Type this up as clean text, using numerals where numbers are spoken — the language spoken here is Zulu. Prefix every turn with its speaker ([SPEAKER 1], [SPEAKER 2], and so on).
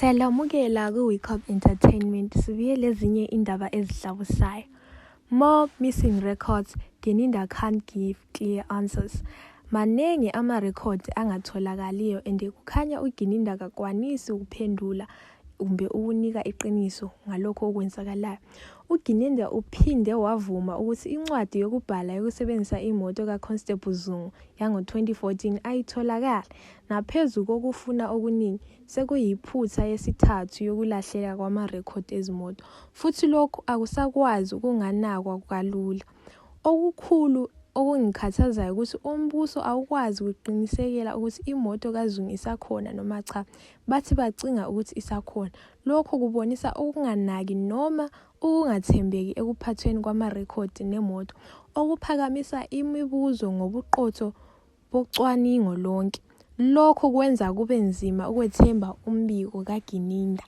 [SPEAKER 1] Siyalamukela ku-Wake Up Entertainment sibuye lezinye indaba ezihlabusayo. More missing records, Gininda can't give clear answers. Maningi amarekhodi angatholakaliyo and kukhanya uGininda kakwanisi ukuphendula kumbe ukunika iqiniso ngalokho okwenzakalayo. UGininda uphinde wavuma ukuthi incwadi yokubhala yokusebenzisa imoto kaConstable Zungu yango-2014 ayitholakali. Naphezu kokufuna okuningi, sekuyiphutha yesithathu yokulahleka kwamarekhodi ezimoto, futhi lokhu akusakwazi ukunganakwa kalula. Okukhulu okungikhathazayo ukuthi umbuso awukwazi ukuqinisekela ukuthi imoto kaZungu isakhona noma cha. Bathi bacinga ukuthi isakhona. Lokho kubonisa ukunganaki noma ukungathembeki ekuphathweni kwamarekhodi nemoto, okuphakamisa imibuzo ngobuqotho bocwaningo lonke. Lokho kwenza kube nzima ukwethemba umbiko kaGininda.